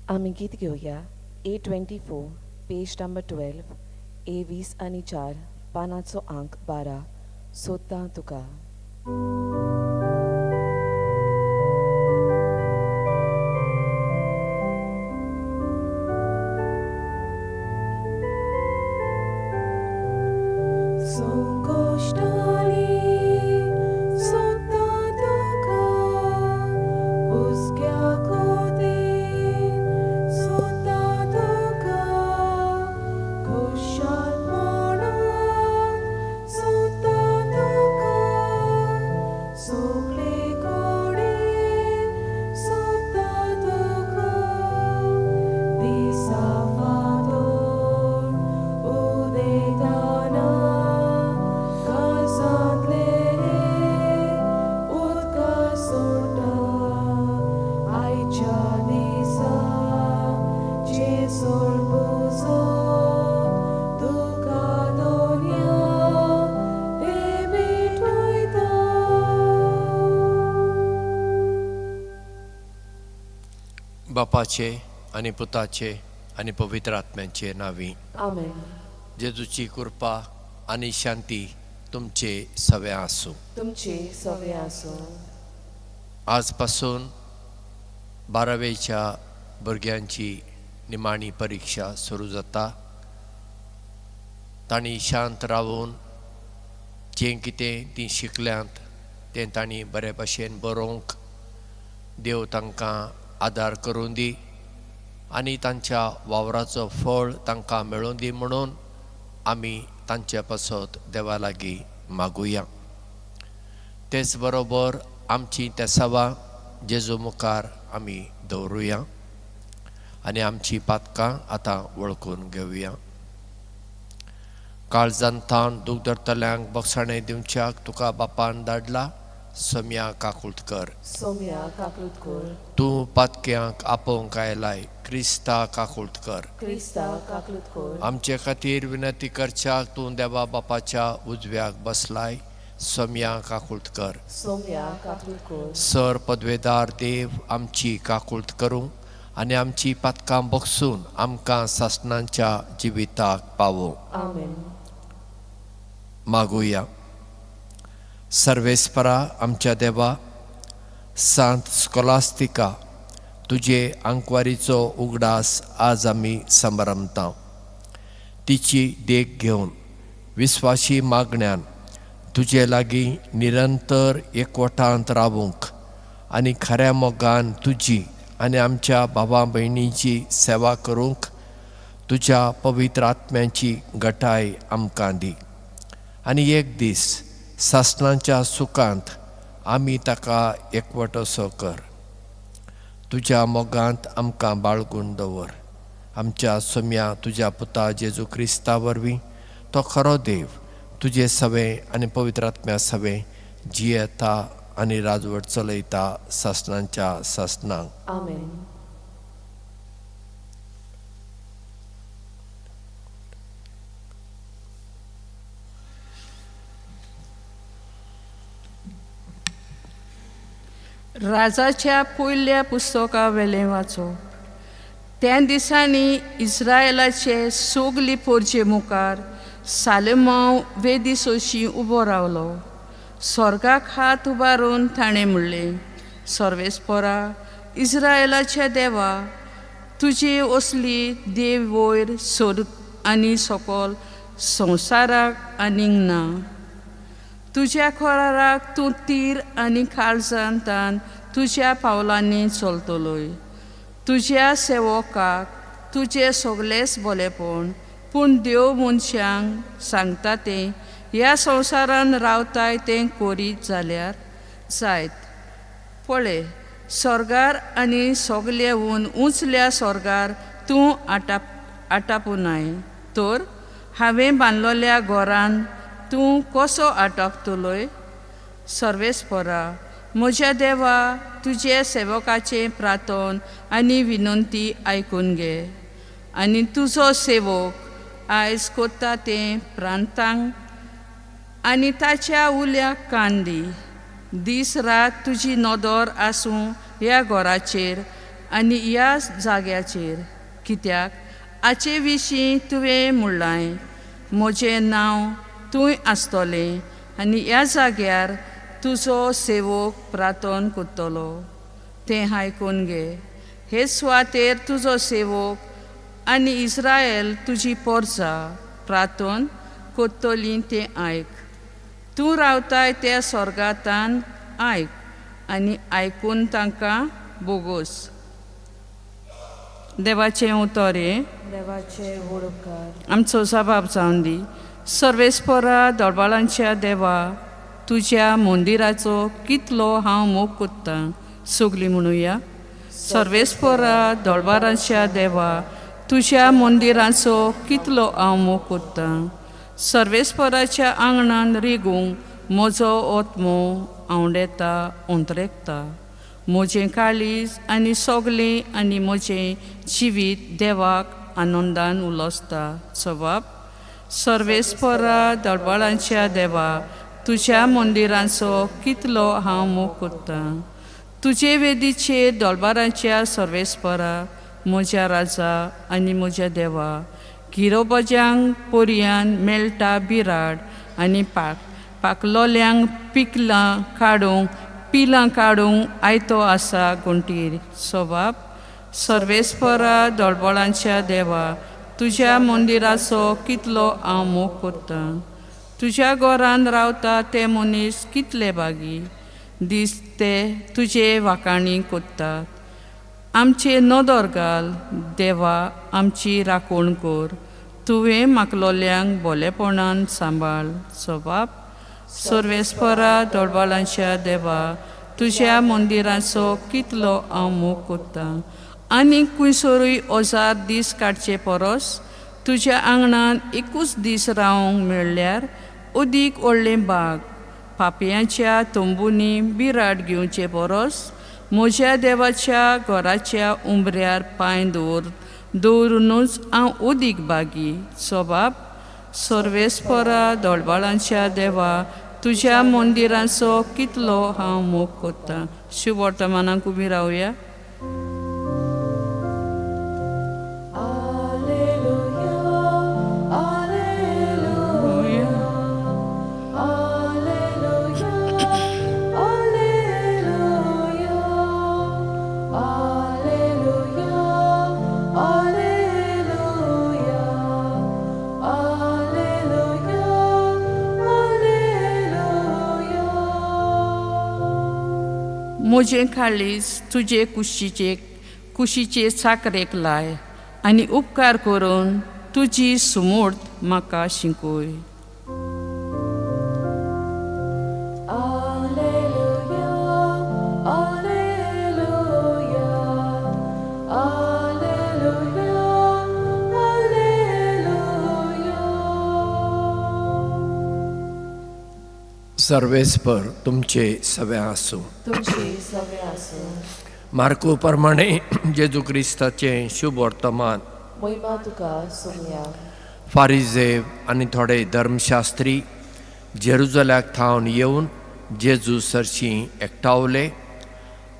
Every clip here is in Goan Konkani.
आमी गीत घेवया A 24, page number 12, A 24, पानाचो आंक 12, सोदतां तुका. संकश्टांनी सोदतां तुका, हुस्क्या कोतीन सोदतां तुका, खुशालपणान सोदतां तुका, सगळे कडेन सोदतां तुका, दिसा फांतोड उदेतना, काळजांतलें उदका सोडटा, आयच्या दिसा जेजूळ पुजो तुका दोनया ते भेटयता. बापाचे आनी पुताचे आनी पवित्र आत्म्याचे नांवी. आमेन. जेजूची कृपा आनी शांती तुमचे सवे आसूं. तुमचे सगळे आसूं. आज पासून बारावेच्या भुरग्यांची निमाणी परिक्षा सुरू जाता. तांणी शांत रावून जें कितें तीं शिकल्यांत तें तांणी बरे भाशेन बरोवंक देव तांकां आदार करूं दी आनी तांच्या वावराचो फळ तांकां मेळूं दी म्हणून आमी तांचे पासत देवा लागीं मागुया. तेच बरोबर आमची तेसावां जेजू मुखार आमी दवरुया आनी आमची पातकां आतां वळखून घेवया. काळजान थावन दूख धरतल्यांक बक्षाणें दिवच्याक तुका बापान धाडला, सोम्या काकूट कर. सोम्या काकूट कर. तूं पातक्यांक आपोवंक आयलाय, क्रिस्ता काकूट कर. क्रिस्ता काकूट कर. आमचे खातीर विनंती करच्याक तूं देवा बापाच्या उजव्याक बसलाय, सोम्या काकूट कर. सोम्या काकूट कर. सर पदवेदार देव आमची काकूट करूं आनी आमची पातकां बगसून आमकां सासणांच्या जिविताक पावोवं. आमेन. मागुया. सर्वेस्परा आमच्या देवा, सांत स्कॉलास्तिका तुजे आंकवारीचो उगडास आज आमी समरमता. तिची देख घेवन विस्वाशी मागण्यान तुजे लागीं निरंतर एकवटांत रावूंक आनी खऱ्या मोगान तुजी आनी आमच्या भावा भयणींची सेवा करूंक तुज्या पवित्र आत्म्याची गटाय आमकां दी आनी एक दीस सासणाच्या सुखांत आमी ताका एकवटसो कर. तुज्या मोगांत आमकां बाळगून दवर. आमच्या सोम्या तुज्या पुता जेजू क्रिस्ता वरवीं, तो खरो देव, तुजे सवें आनी पवित्र आत्म्या सवें जियेता आनी राजवट चलयता सासणांच्या सासणांक. आमेन. राजाच्या पयल्या पुस्तका वेलें वाचप. त्या दिसांनी इस्रायलाचे सगली पोरचे मुखार सालेमांव वेदी सोशी उबो रावलो. स्वर्गाक हात उबारून ताणें म्हणलें, सर्वेस्परा, इस्रायलाच्या देवा, तुजी असली देव वयर सोर्ग आनी सकल संवसाराक आनीक ना. तुज्या कराराक तूं तीर आनी काळजान तान तुज्या पावलांनी चलतलोय. तुज्या सेवकाक तुजें सगलेंच बरेपण, पूण देव मनशांक सांगता तें ह्या संवसारान रावताय तें करीत जाल्यार जायत. पळय, स्वर्गार आनी सगलें हून उंचल्या स्वर्गार तूं आटापुनाय, तर हांवें बांदलोल्या घरान तूं कसो आटापतलोय? सर्वेस्परा म्हज्या देवा, तुजे सेवकाचें प्रार्थन आनी विनंती आयकून घे आनी तुजो सेवक आयज कोत्ता तें प्रांतांक आनी ताच्या उल्याक कान दी. दीस रात तुजी नदर आसूं ह्या घराचेर आनी ह्या जाग्याचेर, कित्याक हाचे विशीं तुवें म्हणलांय, म्हजें नांव तूंय आसतलें आनी ह्या जाग्यार तुजो सेवक प्रार्थन करतलो तें आयकून घे. हे सुवातेर तुजो सेवक आनी इस्रायल तुजी पोरसा प्रार्थन करतली तें आयक. तूं रावताय त्या स्वर्गांतान आयक आनी आयकून तांकां बोगोस. देवाचें उतर हें. देवाचे व्हड उपकार. आमचो जबाब जावन दी. सर्वेस्परा दोळबाळांच्या देवा, तुज्या मंदिराचो कितलो हांव मोग कोत्तां. सगलीं म्हणुया. सर्वेस्परा दोळबारांच्या देवा, तुज्या मंदिराचो कितलो हांव मोग कोत्तां. सर्वेस्पराच्या आंगणान रिगूंक म्हजो आत्मो आंवडेता, ओंतरेकता. म्हजें काळीज आनी सगलें आनी म्हजें जिवीत देवाक आनंदान उलोसता. जबाब. सर्वेस्परा दळबळांच्या देवा, तुज्या मंदिरांचो कितलो हांव मोग कोत्तां. तुजे वेदीचेर दोलबारांच्या सर्वेस्परा, म्हज्या राजा आनी म्हज्या देवा, गिरोबजांक पोरयान मेळटा बिराड आनी पाकलोल्यांक पिकलां काडूंक पिलां काडूंक आयतो आसा गुंटीर. सोबाब. सर्वेस्परा दोळबळांच्या देवा, तुज्या मंदिराचो कितलो हांव मोग कोत्तां. तुज्या घरान रावता ते मनीस कितले बागी दीस ते तुजे वाकाणी कोत्तात. आमचे नदर घाल देवा, आमची राखण कर. तुवें मागलोल्यांक बोलेपणान सांबाळ. सोबाब. सर्वेस्परा दोळबाळांच्या देवा, तुज्या मंदिराचो कितलो हांव मोग कोत्तां. आनीक खुंयसरूय हजार दीस काडचे परस तुज्या आंगणान एकूच दीस रावंक मेळ्ळ्यार अदीक व्हडलें बाग. पापयांच्या तंबूंनी बिराड घेवचे परस म्हज्या देवाच्या घराच्या उंबऱ्यार पांय दवरुनूच हांव अदीक बागी. सोबाब. सर्वेस्परा दोळबाळांच्या देवा, तुज्या मंदिराचो कितलो हांव मोग कोत्तां. शुभ वर्तमानाक उबी रावया. Alleluia, Alleluia, Alleluia, Alleluia, Alleluia, Alleluia, Alleluia, Alleluia. म्हजें काळीज तुजे कुशीचे चाकरेक लाय आनी उपकार करून तुजी सुमूर्त म्हाका शिकय. Alleluia, Alleluia, Alleluia, Alleluia. सर्वेस्पर तुमचे सगळे आसूं. तुमचे सगळे आसूं. मार्कू प्रमाणे जेजू क्रिस्ताचें शुभ वर्तमान. महिमा तुका सोमया. फारिजेव आनी थोडे धर्मशास्त्री जेरुजल्याक थावन येवन जेजू सरशीं एकठावले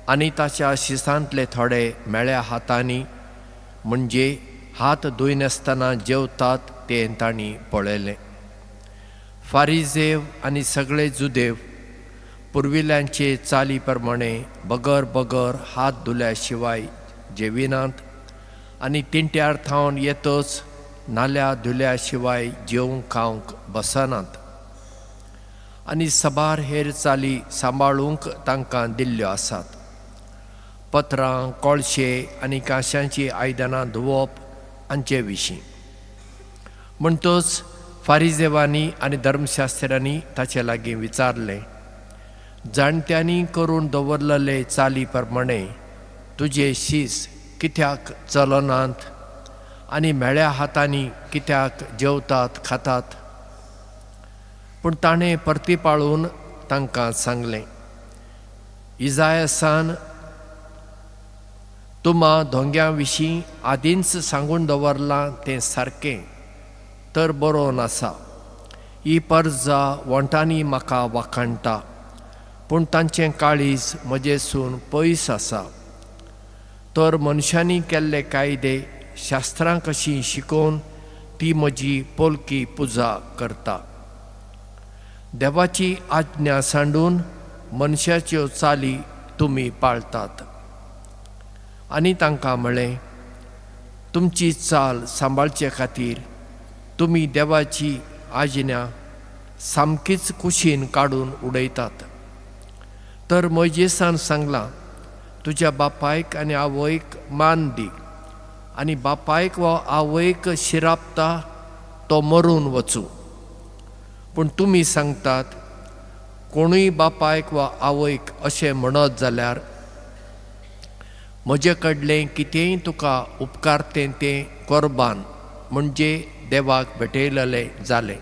आनी ताच्या शिसांतले थोडे मेळ्या हातांनी, म्हणजे हात धुयनासतना जेवतात तें तांणी पळयलें. फारिजेव आनी सगळे जुदेव पुर्विल्ल्यांचे चाली प्रमाणे बगर बगर हात धुल्या शिवाय जेविनात आनी तिंट्यार थावन येतच नाल्या धुल्या शिवाय जेवंक खावंक बसनात आनी सबार हेर चाली सांबाळूंक तांकां दिल्ल्यो आसात. पत्रां, कोळशे आनी कांश्यांचीं आयदनां धुवप हांचे विशीं. म्हणटच फारिजेवांनी आनी धर्मशास्त्र्यांनी ताचे लागीं विचारलें, जाणट्यांनी करून दवरलेले चाली प्रमाणे तुजे शीस कित्याक चलनात आनी म्हेळ्या हातांनी कित्याक जेवतात खातात? पूण ताणें परतीपाळून तांकां सांगलें, इजायसान तुमा धोंग्या विशीं आदींच सांगून दवरलां तें सारकें तर बरोवन आसा, ही परजा वोंटांनी म्हाका वाखाणटा, पूण तांचें काळीज म्हजेसून पयस आसा. तर मनशांनी केल्ले कायदे शास्त्रां कशीं शिकोवन ती म्हजी पोलकी पुजा करता. देवाची आज्ञा सांडून मनशाच्यो चाली तुमी पाळतात. आनी तांकां म्हळें, तुमची चाल सांबाळचे खातीर तुमी देवाची आज्ञा सामकीच कुशीन काडून उडयतात. तर मोयजेसान सांगलां, तुज्या बापायक आनी आवयक मान दी आनी बापायक वा आवयक शिरापता तो मरून वचूं. पूण तुमी सांगतात, कोणूय बापायक वा आवयक अशें म्हणत जाल्यार म्हजे कडलें कितेंय तुका उपकारतें तें कोरबान म्हणजे देवाक भेटयलेलें जालें.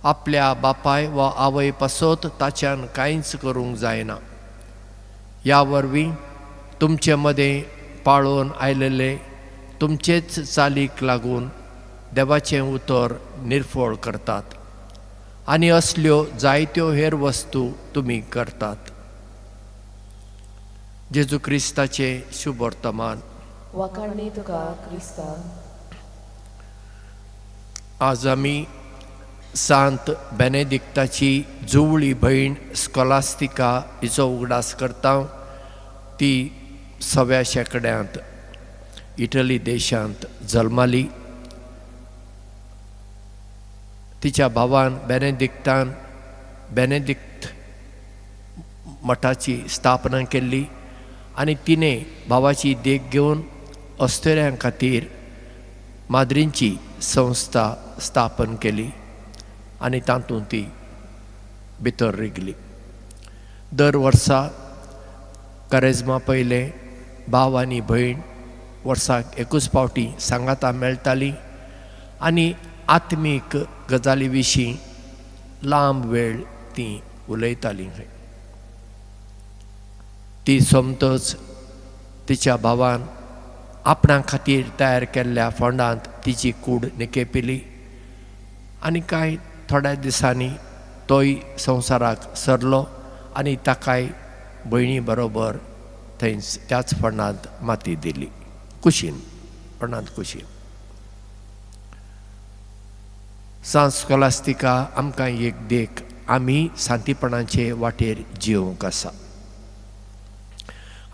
आपल्या बापाय वा आवय पासत ताच्यान कांयच करूंक जायना. ह्या वरवीं तुमचे मदें पाळोवन आयलेले तुमचेच चालीक लागून देवाचें उतर निर्फळ करतात आनी असल्यो जायत्यो हेर वस्तू तुमी करतात. जेजू क्रिस्ताचें शुभवर्तमान. वाखाणणी तुका क्रिस्ता. आज आमी सांत बेनेदिक्ताची जुवळी भयण स्कॉलास्तिका हिचो उगडास करता. ती 100व्या शेंकड्यांत इटली देशांत जल्माली. तिच्या भावान बेनेदिक्तान बेनेदिक्त मठाची स्थापना केल्ली आनी तिणें भावाची देख घेवन अस्तुऱ्यां खातीर माद्रींची संस्था स्थापन केली आनी तातूंत ती भितर रिगली. दर वर्सा करेज्मा पयलें भाव आनी भयण वर्साक एकूच फावटी सांगाता मेळटाली आनी आत्मीक गजाली विशीं लांब वेळ ती उलयताली. ती सोमतच तिच्या भावान आपणा खातीर तयार केल्ल्या फोंडांत तिची कूड निकेपिली आनी कांय थोड्या दिसांनी तोय संवसाराक सरलो आनी ताकाय भयणी बरोबर थंयच त्याच फोंडांत माती दिली, कुशीन फोंडांत कुशीन. सांत स्कॉलास्तिका आमकां एक देख, आमी सांतीपणाचे वाटेर जियोवंक आसा.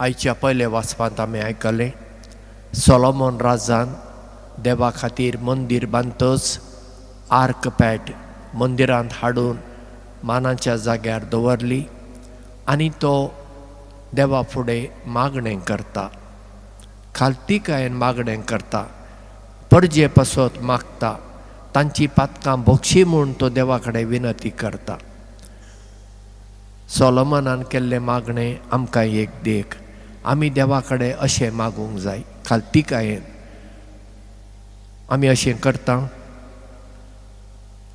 आयच्या पयल्या वाचपांत आमी आयकलें, सोलोमोन राजान देवा खातीर मंदीर बांदतच आर्क पॅट मंदिरांत हाडून मानाच्या जाग्यार दवरली आनी तो देवा फुडें मागणें करता, खालतीकायेन मागणें करता, परजे पासत मागता, तांची पातकां भोगशी म्हूण तो देवा कडेन विनंती करता. सोलोमनान केल्लें मागणें आमकां एक देख, आमी देवा कडेन अशें मागूंक जाय खालतीकायेन. आमी अशें करता,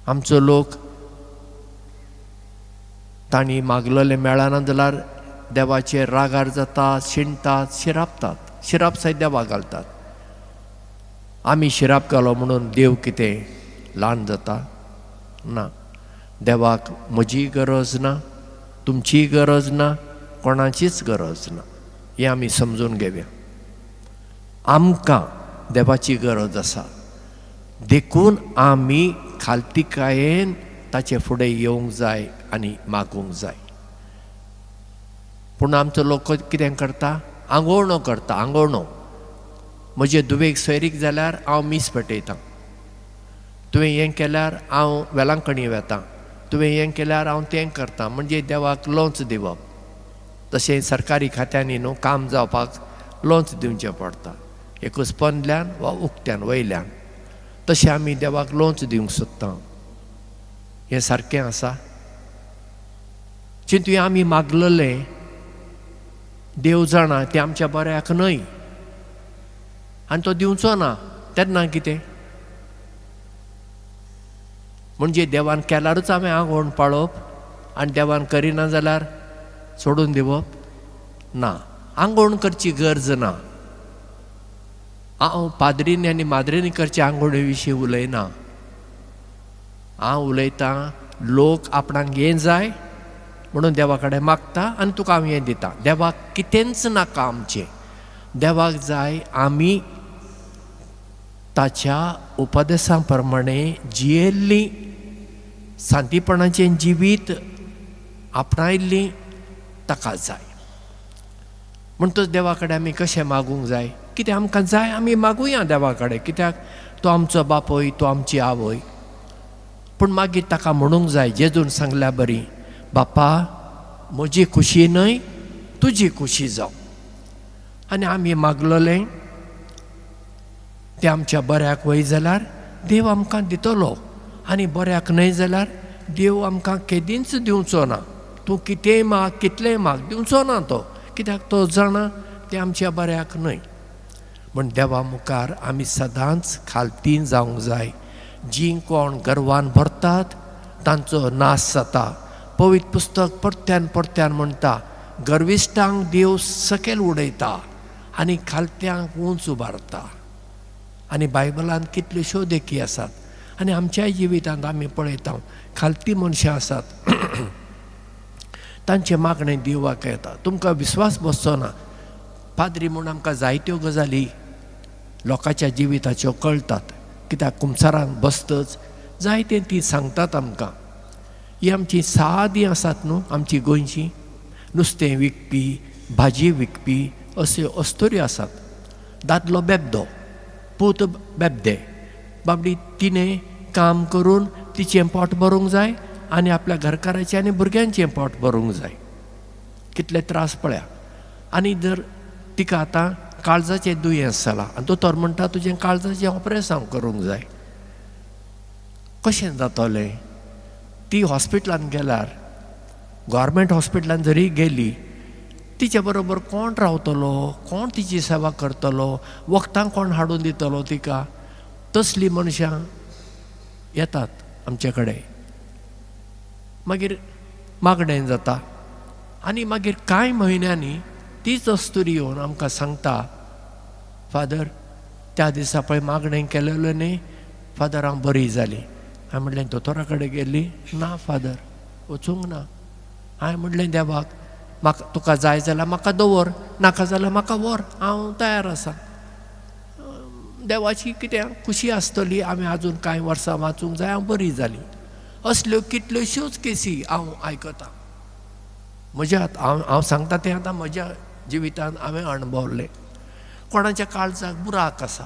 आमचो लोक तांणी मागलेलें मेळना जाल्यार देवाचेर रागार जाता, शिणटात, शिरापतात, शिराप सयत देवाक घालतात. आमी शिराप घालो म्हणून देव कितें ल्हान जाता? ना. देवाक म्हजी गरज ना, तुमची गरज ना, कोणाचीच गरज ना. हें आमी समजून घेवया. आमकां देवाची गरज आसा, देखून आमी खालतीकायेन ताचे फुडें येवंक जाय आनी मागूंक जाय. पूण आमचो लोक कितें करता? आंगोवणो करता. आंगोवणो, म्हजे दुवेक सोयरीक जाल्यार हांव मीस पेटयतां, तुवें हें केल्यार हांव वेलांकणी वेता, तुवें हें केल्यार हांव तें करता, म्हणजे देवाक लोंच दिवप. तशें सरकारी खात्यांनी न्हू काम जावपाक लोंच दिवचें पडटा, एकूच पोंदल्यान वा उक्त्यान वयल्यान. तशें आमी देवाक लोंच दिवंक सोदता. हें सारकें आसा? चिंतुया, आमी मागलेलें देव जाणा तें आमच्या बऱ्याक न्हय आनी तो दिवचो ना, तेन्ना कितें? म्हणजे देवान केल्यारूच हांवें आंगवण पाळप आनी देवान करिना जाल्यार सोडून दिवप ना. आंगवण करची गरज ना. हांव पाद्रींनी आनी माद्रींनी करचे आंगवणे विशीं उलयना. हांव उलयतां लोक आपणाक हें जाय म्हणून देवा कडेन मागता आनी तुका हांव हें दिता. देवाक कितेंच नाका आमचें. देवाक जाय आमी ताच्या उपदेसां प्रमाणे जियेल्लीं, शांतीपणाचें जिवीत आपणायल्लीं ताका जाय. म्हणटच देवा कडेन आमी कशें मागूंक जाय? कितें आमकां जाय आमी मागुया देवा कडेन, कित्याक तो आमचो बापूय, तो आमची आवय. पूण मागीर ताका म्हणूंक जाय जेजून सांगल्या बरी, बापा म्हजी खुशी न्हय तुजी खुशी जावं. आनी आमी मागलोलें तें आमच्या बऱ्याक वय जाल्यार देव आमकां दितलो, आनी बऱ्याक न्हय जाल्यार देव आमकां केदींच दिवचो ना. तूं कितेंय माग, कितलेंय माग, दिवचो ना तो, कित्याक तो जाणा तें आमच्या बऱ्याक न्हय. म्हण देवा मुखार आमी सदांच खालतीन जावंक जाय. जीं कोण गर्वान भरतात तांचो नाश जाता. पवित्र पुस्तक परत्यान परत्यान म्हणटा, गर्विश्टांक देव सकयल उडयता आनी खालत्यांक उंच उबारता. आनी बायबलांत कितल्योश्यो देखी आसात, आनी आमच्याय जिवितांत आमी पळयता खालती मनशां आसात तांचें मागणें देवाक येता. तुमकां विस्वास बसचो ना, पाद्री म्हूण आमकां जायत्यो गजाली लोकांच्या जिविताच्यो कळटात, कित्याक कुमसारांत बसतच जायतें ती सांगतात आमकां. ही आमची सादी आसात न्हू आमची गोंयची, नुस्तें विकपी, भाजी विकपी अश्यो अस्तुऱ्यो आसात. दादलो बेबदो, पूत बेबदे, बाबडी तिणें काम करून तिचें पोट भरूंक जाय आनी आपल्या घरकाराचें आनी भुरग्यांचें पोट भरूंक जाय. कितले त्रास पळया. आनी जर तिका आतां काळजाचें दुयेंस जालां आनी दोतोर म्हणटा तुजें काळजाचें ऑपरेशन करूंक जाय, कशें जातलें? ती हॉस्पिटलांत गेल्यार, गव्हर्मेंट हॉस्पिटलांत जरी गेली, तिचे बरोबर कोण रावतलो, कोण तिची सेवा करतलो, वखदां कोण हाडून दितलो तिका? तसलीं मनशां येतात आमचे कडेन. मागीर मागणें जाता आनी मागीर कांय म्हयन्यांनी तीच अस्तुरी येवन आमकां सांगता, फादर त्या दिसा पळय मागणें केलेलें न्ही फादर, हांव बरी जाली. हांवें म्हणलें दोतोरा कडेन गेल्ली? ना फादर, वचूंक ना. हांवें म्हणलें देवाक, म्हाका तुका जाय जाल्यार म्हाका दवर, नाका जाल्यार म्हाका व्हर, हांव तयार आसा. देवाची कितें खुशी आसतली, हांवें आजून कांय वर्सां वाचूंक जाय, हांव बरी जाली. असल्यो कितल्योश्योच केसी हांव आयकतां म्हज्या. हांव सांगता तें आतां म्हज्या जिवितांत हांवें अणभवलें. कोणाच्या काळजाक बुराक आसा,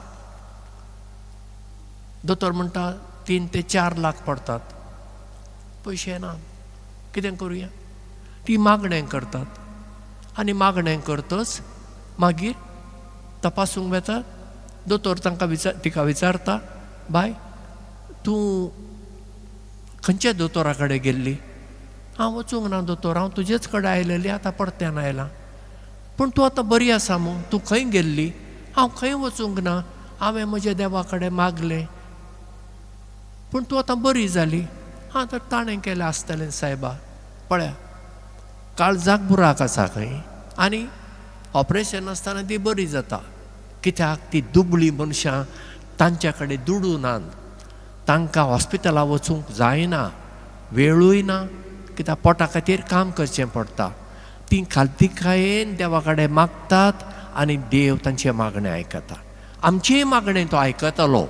दोतोर म्हणटा 3 ते 4 लाख पडटात, पयशे ना, कितें करुया? ती मागणें करतात आनी मागणें करतच मागीर तपासूंक वेतात. दोतोर तांकां तिका विचारता, बाय तूं खंयच्या दोतोरा कडेन गेल्ली? हांव वचूंक ना दोतोर, हांव तुजेच कडेन आयलेली, आतां परत्यान आयलां. पूण तूं आतां बरी आसा मू, तूं खंय गेल्ली? हांव खंय वचूंक ना, हांवें म्हज्या देवा कडेन मागलें. पूण तूं आतां बरी जाली? हां, तर ताणें केलें आसतलें सायबा. पळया, काळजाक बुराक आसा खंय आनी ऑपरेशन आसतना ती बरी जाता. कित्याक ती दुबळी मनशां, तांच्या कडेन दुडू नात, तांकां हॉस्पिटलां वचूंक जायना, वेळूय ना, कित्याक पोटा खातीर काम करचें पडटा. तीं खालतीकायेन देवा कडेन मागतात आनी देव तांचें मागणें आयकता. आमचेंय मागणें तो आयकतलो.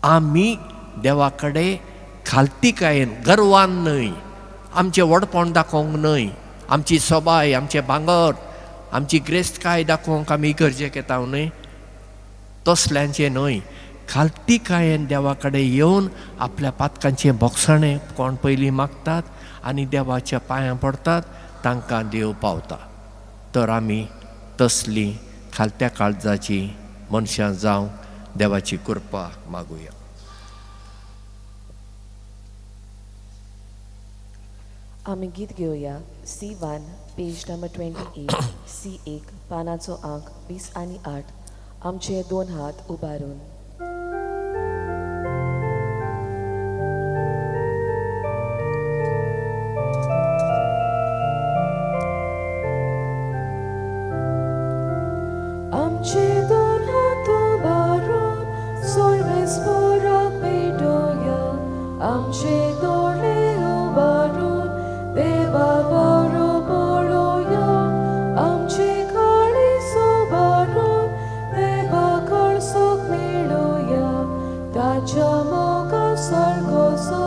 आमी देवा कडेन खालतीकायेन, गर्वान न्हय, आमचें व्हडपण दाखोवंक न्हय, आमची सोबाय, आमचें भांगर, आमची ग्रेस्तकाय दाखोवंक आमी इगर्जेक येता न्हय, तसल्यांचें न्हय. खालतीकायेन देवा कडेन येवन आपल्या पातकांचें भोगसणें कोण पयलीं मागतात आनी देवाच्या पांयां पडटात, तांकां देव पावता. तर आमी तसलीं खालत्या काळजाचीं मनशां जावं देवाची कृपा मागुया. आमी गीत घेवया C1 page number 28, C1 पानाचो आंक 20 आनी 8, आमचे दोन हात उबारून. आमचे दोन हात उबारून सर्वेस्पराक भेटोया, आमचे दोळे उबारून देवा बरो पळोया, आमचे काळीज तुज्या मोगा सारकोसो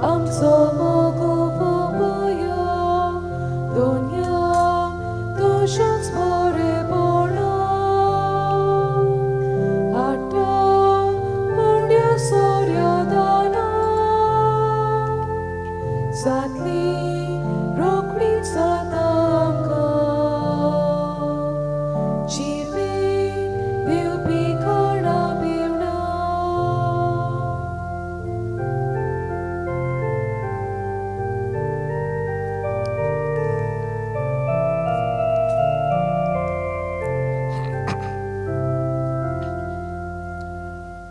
आमचो मोग पोवया दोनया तुज्याच बरेपणा हाडटा उंड्या सोऱ्या दाना जातली रोखडी जाता आमकां जिवीत दिवपी खाणा बिवणां.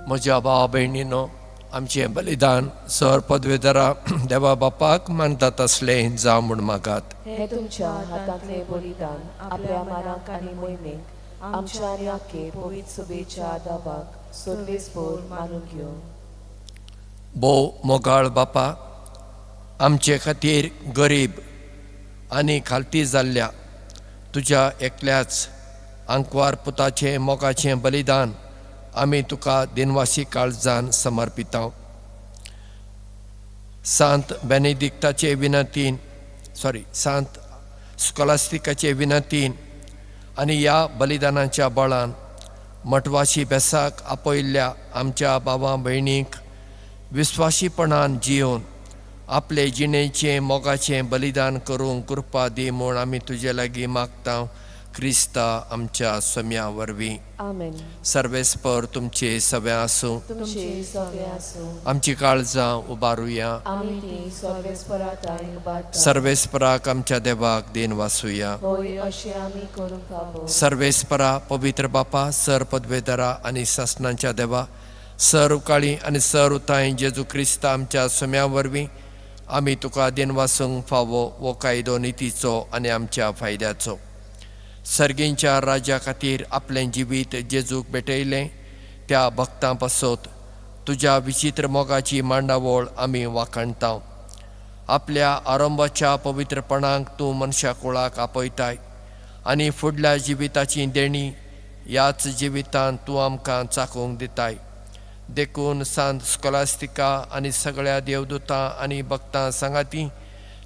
म्हज्या भाव भयणीनो, आमचें बलिदान सर पदवेधरा देवा बापाक मानतात असलें जावं म्हूण मागात. हे तुमच्या हातांतले बलिदान आपल्या मानाक आनी मोहिमेक आमच्या आनी आख्खे पवित्र सभेच्या दाबाक सर्वेस्पर मानून घेवं. भोव मोगाळ बापा, आमचे खातीर गरीब आनी खालती जाल्ल्या तुज्या एकल्याच आंकवार पुताचें मोगाचें बलिदान आमी तुका दिनवासी काळजान समर्पितांव. सांत बेनेदिक्ताचे विनंतीन, सॉरी, सांत स्कॉलास्टिकाचे विनंतीन आनी ह्या बलिदानाच्या बळान मठवाशी बेसाक आपयल्ल्या आमच्या बाबा भयणीक विस्वाशीपणान जियोवन आपले जिणेचें मोगाचें बलिदान करूंक कृपा दी म्हूण आमी तुजे लागीं मागता, क्रिस्ता आमच्या सम्या वरवीं. आमेन. सर्वेस्पर तुमचे सगळें आसूं. तुमचे सगळे आसूं. आमची काळजां उबारुया. आमी ती सर्वेस्परा ठांय उबारता. सर्वेस्पराक आमच्या देवाक देन वासूया. होय, अशें आमी करूंक फावो. सर्वेस्परा, पवित्र बापा, सर पदवेधरा आनी सासणांच्या देवा, सर उकाळी आनी सर उताय जेजू क्रिस्ता आमच्या सम्या वरवीं आमी तुका देनवासूंक फावो हो कायदो नितीचो आनी आमच्या फायद्याचो. सर्गींच्या राज्या खातीर आपलें जिवीत जेजूक भेटयलें त्या भक्तां पासत तुज्या विचित्र मोगाची मांडावळ आमी वाखाणता. आपल्या आरंभाच्या पवित्रपणाक तूं मनशा कुळाक आपयताय आनी फुडल्या जिविताची देणी ह्याच जिवितांत तूं आमकां चाखूंक दिताय. देखून सांत स्कॉलास्टिका आनी सगळ्या देवदूतां आनी भक्तां सांगाती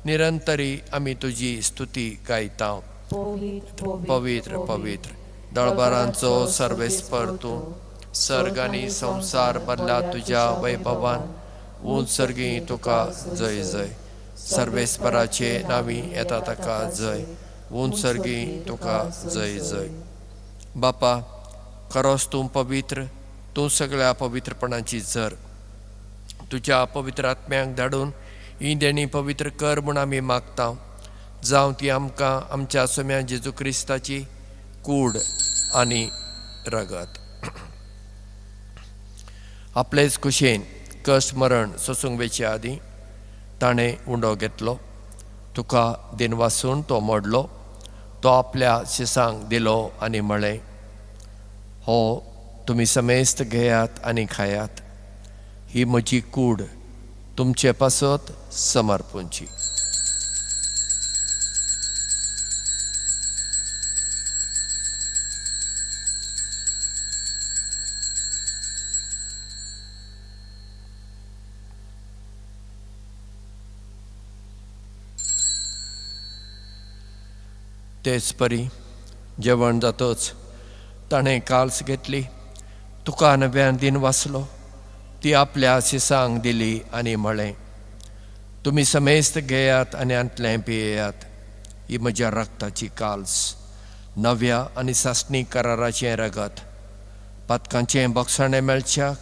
निरंतरी आमी तुजी स्तुती गायता. पवित्र, पवित्र, पवित्र, दळबारांचो सर्वेस्पर तूं, सर्ग आनी संवसार भरला तुज्या वैभवान. उंच सर्गी तुका जय जय. सर्वेस्पराचे नावी येता ताका जय. उंच सर्गी तुका जय जय. बापा, खरोच तूं पवित्र, तूं सगळ्या पवित्रपणाची झर. तुज्या पवित्र आत्म्याक धाडून ही देणी पवित्र कर म्हूण आमी मागता, जावं ती आमकां आमच्या सोम्या जेजू क्रिस्ताची कूड आनी रगत. आपलेच कुशेन कश्ट मरण सोसूंक वेचे आदीं ताणें उंडो घेतलो, तुका दिनवासून तो मोडलो, तो आपल्या शिसांक दिलो आनी म्हळें, हो तुमी समेस्त घेयात आनी खायात, ही म्हजी कूड तुमचे पासत समर्पूंची. तेच परी जेवण जातच ताणें काल्स घेतली, तुका नव्यान दिन वाचलो, ती आपल्या शिसांक दिली आनी म्हळें, तुमी समेस्त घेयात आनी आंतलें पियेयात, ही म्हज्या रक्ताची काल्स, नव्या आनी सासणी कराराचें रगत, पातकांचें बक्षाणें मेळच्याक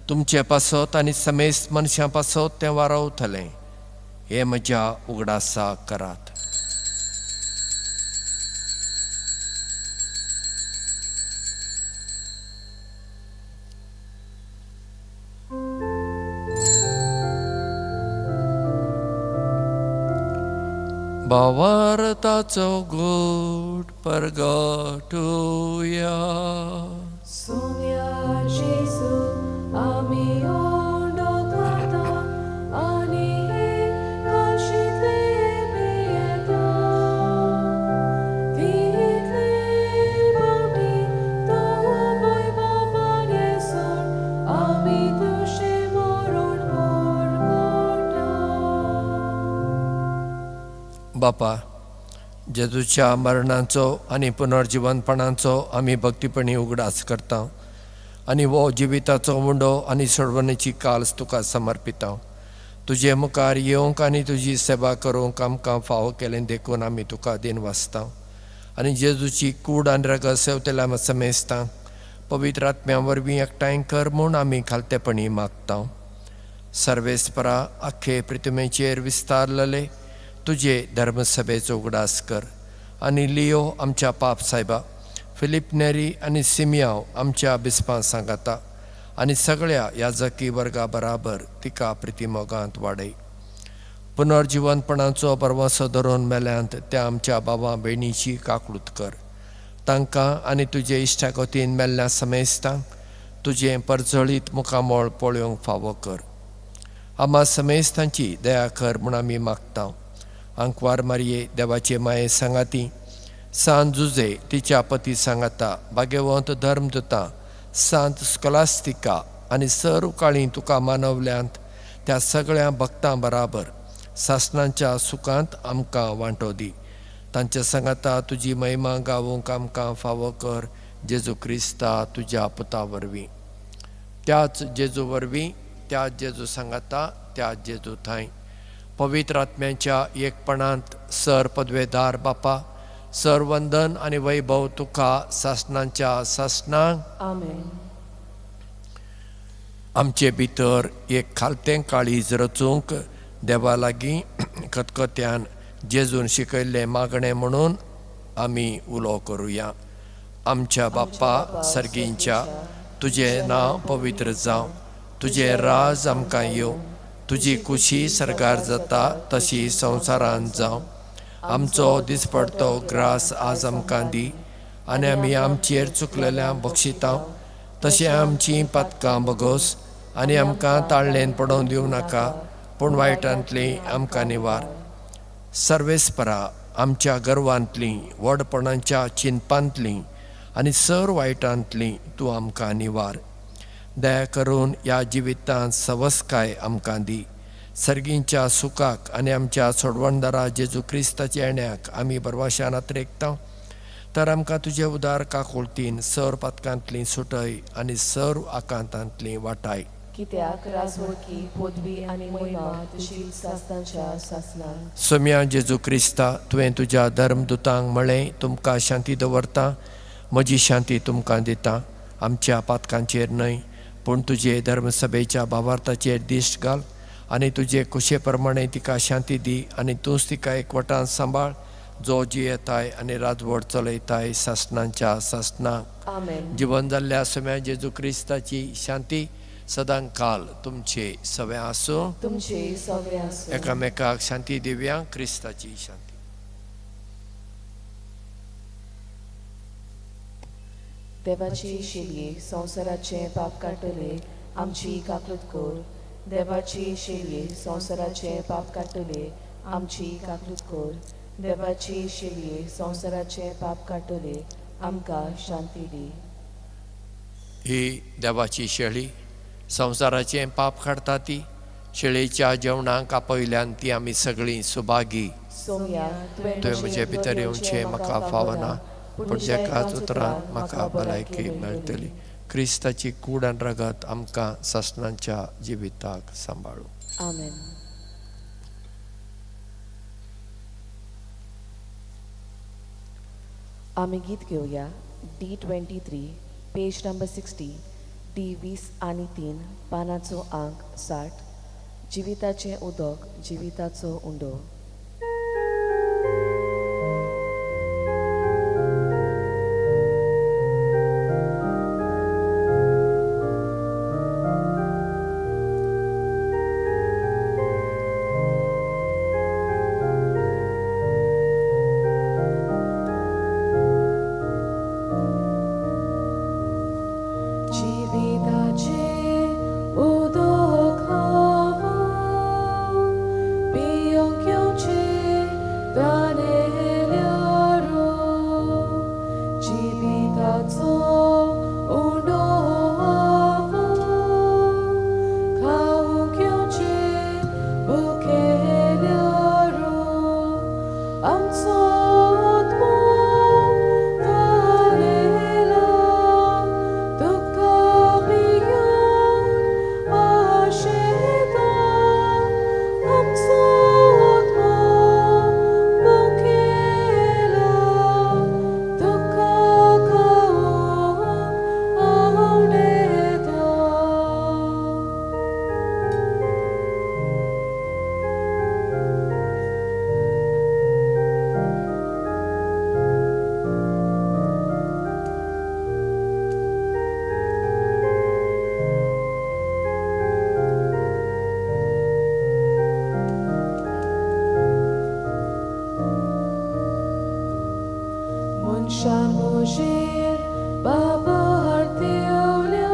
तुमचे पासत आनी समेस्त मनशां पासत तें वारवतलें. हें म्हज्या उगडासाक करात. भावार्थाचो गोड परगटुया. सोम्या जेजू, आमी ओंडो खाता आनी हे काशींतले पियेता. तितले फावटी तो वैभवान येसर आमी तुज्या बापा, जेजूच्या मरणाचो आनी पुनर्जिवनपणाचो आमी भक्तीपणी उगडास करता आनी हो जिविताचो उंडो आनी सोडवणेची काल्स तुका समर्पिता. तुजे मुखार येवंक आनी तुजी सेवा करूंक आमकां फावो केलें देखून आमी तुका दिन वाचता आनी जेजूची कूड आनी रगत सेवतेल्या समेस्तां पवित्र आत्म्या वरवीं एकठांय कर म्हूण आमी खालतेपणी मागता. सर्वेस्परा, आख्खे पृथ्वीचेर विस्तारलेले तुजे धर्मसभेचो उगडास कर आनी लियो आमच्या पाप सायबा, फिलीप नेरी आनी सिमियांव आमच्या बिस्पां सांगाता आनी सगळ्या याजकी वर्गा बराबर तिका प्रितीमोगांत वाडय. पुनर्जिवनपणाचो परवासो धरून मेल्यांत त्या आमच्या बाबा भयणीची काकळूत कर. तांकां आनी तुजे इश्टागतीन मेल्ल्या समेस्तांक तुजें परजळीत मुखामळ पळोवंक फावो कर. आमा समेस्तांची दया कर म्हूण आमी मागता. आंकवार मारये देवाचे माये सांगाती, सांत जुजे तिच्या पती सांगाता, भाग्यवंत धर्मदुता सांत स्कॉलास्तिका आनी सर्व काळी तुका मानवल्यांत त्या सगळ्या भक्तां बराबर सासणाच्या सुखांत आमकां वांटो दी. तांच्या सांगाता तुजी महिमा गावूंक आमकां फावो कर, जेजू क्रिस्ता तुज्या पुता वरवीं. त्याच जेजू वरवीं, त्याच जेजू सांगाता, त्याच जेजू थांय पवित्र आत्म्याच्या एकपणांत सर पदवेदार बापा, सर वंदन आनी वैभव तुका सासणांच्या सासणांक. आमेन. आमचे भितर एक खालतें काळीज रचूंक देवा लागीं खतखत्यान जेजून शिकयल्लें मागणें म्हणून आमी उलो करुया. आमच्या बाप्पा सर्गींच्या, तुजें नांव पवित्र जावं, तुजें राज आमकां येवं, तुजी खुशी सरकार जाता तशी संवसारांत जावं. आमचो दिसपडतो ग्रास आज आमकां दी आनी आमी आमचेर चुकलेल्या बक्षितां तशें आमचीं पातकां बगोस आनी आमकां ताळ्ळेन पडोवन दिवं नाका, पूण वायटांतली आमकां निवार. सर्वेस्परा, आमच्या गर्वांतली, व्हडपणाच्या चिंतपांतली आनी सर वायटांतली तूं आमकां निवार. दया करून ह्या जिवितांत सवसकाय आमकां दी. सर्गींच्या सुखाक आनी आमच्या सोडवणदारा जेजू क्रिस्ताच्या येण्याक आमी बरवाशान आत्रेकता, तर आमकां तुजे उदार काकुळतीन सर पातकांतली सुटय आनी सर्व आकांतांतली वाटाय. कित्याक राजवडकी, पदवी आनी महिमा तुजी सासणाच्या सासणाक. सोम्या जेजू क्रिस्ता, तुवें तुज्या धर्मदुतांक म्हळें, तुमकां शांती दवरता, म्हजी शांती तुमकां दिता. आमच्या पातकांचेर न्हय, पूण तुजे धर्मसभेच्या भावार्थाचेर दिश्ट घाल आनी तुजे कुशे प्रमाणे तिका शांती दी आनी तूंच तिका एकवटान सांबाळ, जो जियेताय आनी राजवट चलयताय सासणांच्या सासणाक. आमेन. जिवन जाल्ल्या सोम्या जेजू क्रिस्ताची शांती सदां काल तुमचे सगळे आसूं. तुमचे सगळे आसूं. एकामेकाक शांती दिवया. क्रिस्ताची शांती. देवाची शेलये संवसाराचें पाप काडटले, आमची काकूत कर. देवाची शेलये संवसाराचें पाप काडटले, आमची काकूत कर. देवाची शेलये संवसाराचें पाप काडटले, आमकां शांती दी. ही देवाची शेळी संवसाराचें पाप काडटा ती शेळेच्या जेवणाक आपयल्यान ती आमी सगळीं सुभागी. सोम्या, तुवें म्हजे भितर येवचें म्हाका फावना, पूण एकाच उतरान म्हाका भलायकी मेळटली. क्रिस्ताची कूड आनी रगत आमकां सासणाच्या जिविताक सांबाळू. आमेन. आमी गीत घेवया D 23, page number 60, D 23, पानाचो आंक 60. जिविताचें उदक, जिविताचो उंडो. जिविताचें उदक हांव पिवंक. म्हजेर बाबा हाडतेवल्यार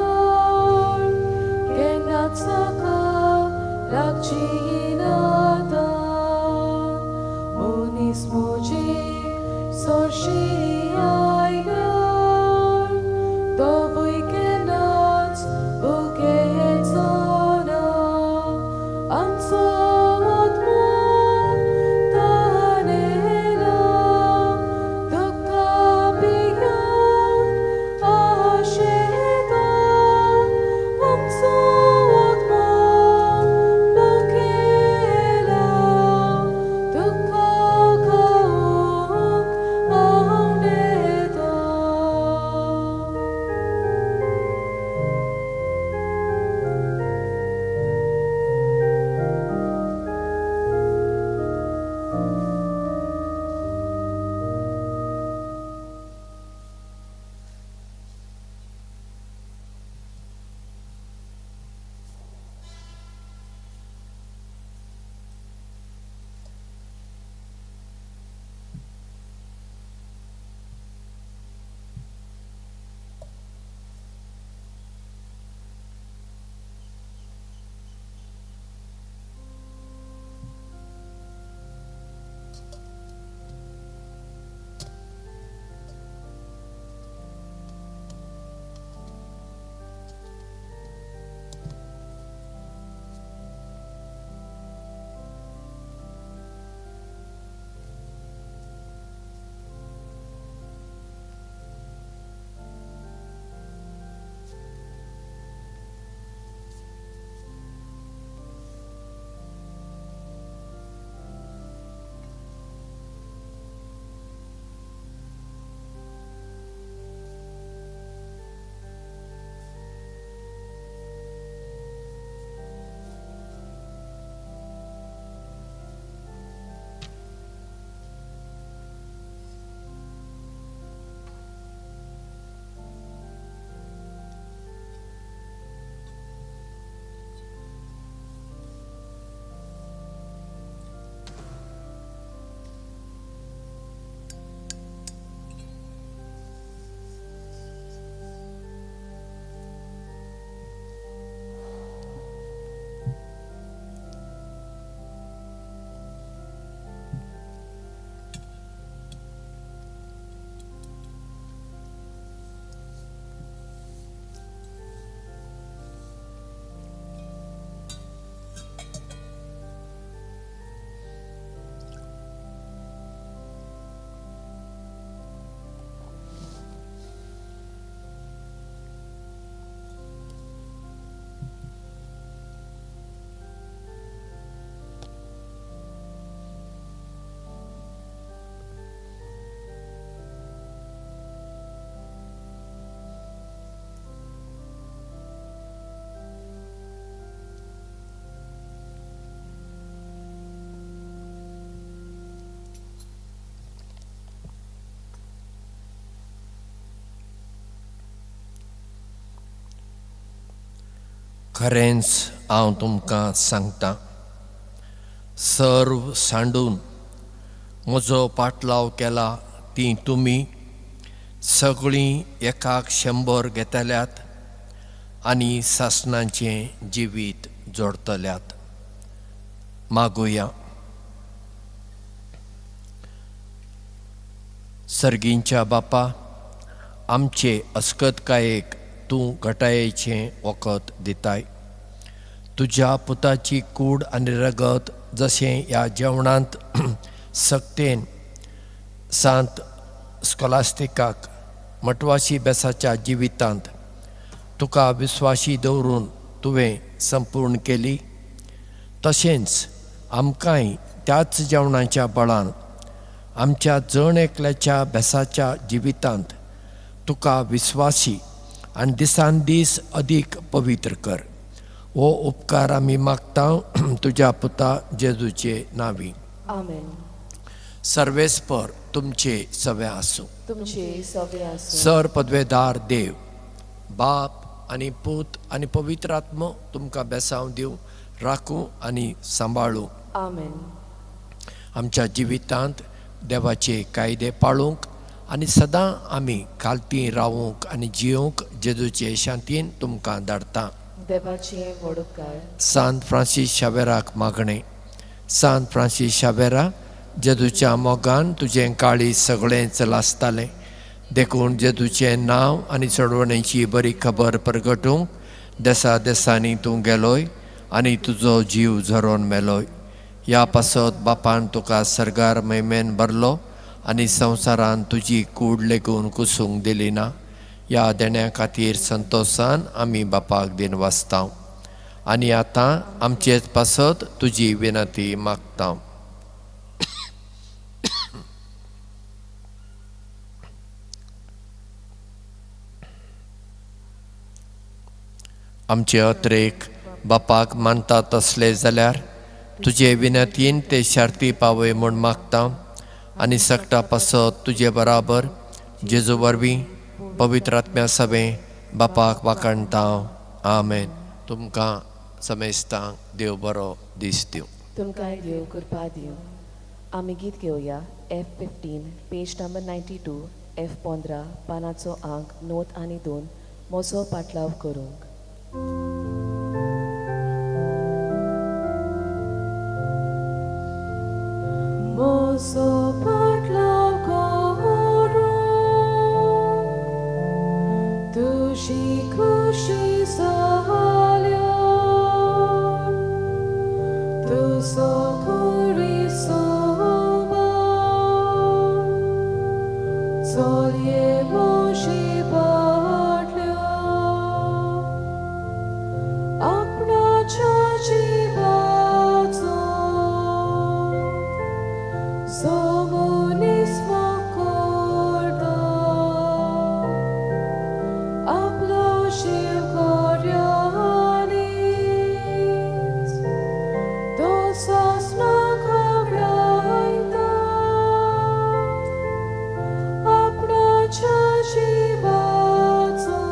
केन्नाच नाका लागची नाता मनीस म्हजे सोरशी आयल्यार तोवूय केन्नाच भुकेचो ना आमचो आत्मो तानेला दुख्खा भियेवन आशेता आमचो आत्मो भुकेला दुख्खा खावंक आंवडेता. खरेंच हांव तुमकां सांगता, सर्व सांडून म्हजो पाटलाव केला ती तुमी सगळीं एकाक 100 घेतल्यात आनी सासणाचें जिवीत जोडतल्यात. मागुया. सर्गींच्या बापा, आमचे अस्कतकायेक तूं घटायेचें वखद दिताय. तुज्या पुताची कूड आनी रगत जशें ह्या जेवणांत सक्तेन सांत स्कॉलास्टिकाक मटवाशी बेसाच्या जिवितांत तुका विस्वाशी दवरून तुवें संपूर्ण केली, तशेंच आमकांय त्याच जेवणाच्या बळान आमच्या जण एकल्याच्या बेसाच्या जिवितांत तुका विस्वासी आनी दिसान दीस अदीक पवित्र कर. हो उपकार आमी मागता तुज्या पुता जेजूचे नांवी. आमेन. सर्वेस्पर तुमचे सवे आसूं. तुमचे सवे आसूं. सर पदवेदार देव बाप आनी पूत आनी पवित्र आत्मो तुमकां बेसांव दिवं, राखूं आनी सांबाळूं. आमेन. आमच्या जिवितांत देवाचे कायदे पाळूंक आनी सदां आमी कालती रावूंक आनी जियोंक जेजूचे शांतीन तुमकां धाडटा. देवाचे व्हड उपकार. सांत फ्रांसीस शावेराक मागणें. सांत फ्रांसीस शावेरा, जेजूच्या मोगान तुजें काळीज सगळेंच लासतालें, देखून जेजूचें नांव आनी चडवणेची बरी खबर परगटूंक देसा देसांनी तूं गेलोय आनी तुजो जीव झरोवन मेलोय. ह्या पासत बापान तुका सर्गार मैमेन भरलो आनी संवसारान तुजी कूड लेगून कुसूंक दिली ना. ह्या देण्या खातीर संतोशान आमी बापाक दिनवासता आनी आतां आमचेच पासत तुजी विनंती मागता. आमचे अत्रेक बापाक मानता तसले जाल्यार तुजे विनंतीन ते शार्ती पावय म्हूण मागता आनी सगटा पासत तुजे बराबर जेजू वरवीं पवित्र आत्म्या सवें बापाक वाखाणता. आमेन. तुमकां समेस्तांक देव बरो दीस दिवं. तुमकांय देव कृपा दिवं. आमी गीत घेवया F 15 page number 92, F 15 पानाचो आंक 92, मोसो पाटलाव करूंक. मोसो पाटलाव करूंक तुजी खुशी जाल्या, तुजो कुरी सोबा चलये म्हजी पाटल्या, आपणाच्या जिवाचो सोमोनिस्म करता, आपलो जीव कार्यानीच तो सासणाक घाबरायता, आपणाच्या जिवाचो.